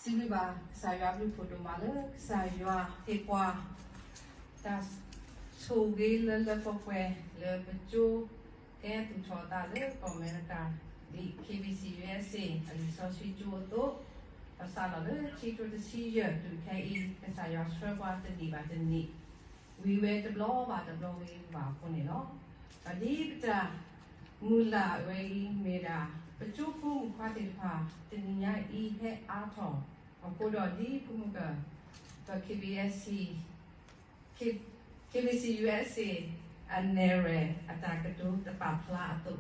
စံးဘျုးဘၣ်ကစၢ်ယွၤအဘျုးအဖှိၣ်ဒိၣ်မးလၢကစၢ်ယွၤဟ့ၣ်ပှၤ တၢ်ဆိၣ်ဂ့ၤလၢလၢပှဲၤပှဲၤလၢပကၠိ ကဲသူၣ်ထီၣ်အသးလၢကီၢ်အမဲရကၤ ဒ် K B C U S A အလံာ်စီဆှံကၠိအသိး, ပစးထီၣ်လၢခံကထိတဆံယဲၢ်တုၤခဲအံၤ ကစၢ်ယွၤဆှၢပှၤတနံၣ်ဘၣ်တနံၣ် ဝံၤဝဲတဘျီဘၣ်တဘျီဂ့ၤဂ့ၤဘၣ်အဃိန့ၣ်လီၤ. ဒီးဒ်ပတၢ်မုၢ်လၢ်ဝဲအံၤမ့ၢ်ဒၣ် ပကၠိဖိမုၣ်ခွါသ့ၣ်တဖၣ် တနံၤညါအံၤဟဲအါထီၣ်အဃိဒီး ဒ်ပမုၢ်က ဒီး K B S C K- K B C U S A အနဲၣ်ရွဲၣ်အတၢ်ကတိၤတပာ်ဖျါအသိး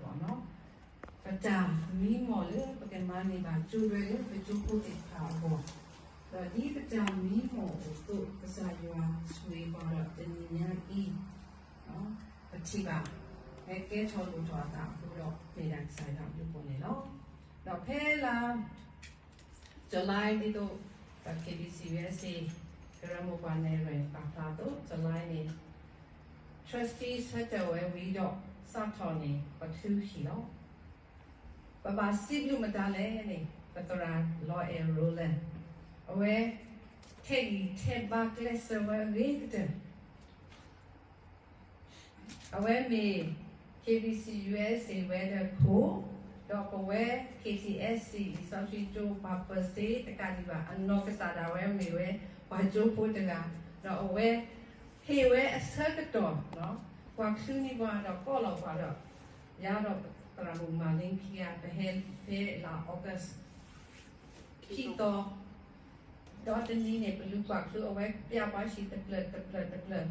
ပတၢ်မံမီၢ်လၢပကမၤန့ၢ်ဘၣ်ကၠိဒွဲလၢပကၠိဖိသ့ၣ်တဖၣ်အဂီၢ်, ဒီးဒ်ပတၢ်မံမီၢ်အသိး ကစၢ်ယွၤဆိၣ်ဂ့ၤပှၤဒီးတနံၤညါအံၤ ပထံၣ်ဘၣ် ဟဲကဲထီၣ်လိၣ်ထီၣ်အသးအဃိဒီး မ့ၢ်ဒၣ်ကစၢ်ယွၤအဘျုးအဖှိၣ်န့ၣ်လီၤ. ဒီးဖဲလါ July ဒ်သိး ဒီး K B C U S A ကရၢမိၢ်ပှၢ်နဲၣ်ရွဲၣ်ပာ်ဖျါအသိး July န့ၣ် Trustee ဆၢထၢၣ်ဝဲဝံၤဒီး စးထီၣ်န့ၣ် ပချုးဟံၣ်လီၤ. ပဘၣ်စံးဘျုးမတၤလဲၣ်န့ၣ် ပသရၣ် Lloyd Rowland အဝဲ ထဲးဂံၢ်ထဲးဘါကျဲးစၢးဝဲအဂ့ၤကတၢၢ် အဝဲမ့ၢ် K B C U S A ဝဲၤဒၢးခိၣ်, ဒီးပဝဲ K T S C လံာ်စီဆှံကၠိ ပှၤပၢၤစ့တကးဒံးဘၣ် အနီၢ်ကစၢ်ဒၣ်ဝဲမ့ၢ်ဝဲ ပှၤကၠိဖိတဂၤ, ဒီးအဝဲ ဟ့ၣ်ဝဲအဆၢကတီၢ် ကွၢ်ချုးန့ၢ်ပှၤဒီးကိးလီၤပှၤဒီး ယၤဒီးသရၣ်မုၣ်မၤလ့ခံဂၤ ပဟဲဖဲလါ August ခံသီ ဒီးတနံၤန့ၣ် ပလူၤကွၢ်ချုးအဝဲ ပျးပှၤဟံၣ်တဖျၢၣ်တဖျၢၣ်တဖျၢၣ်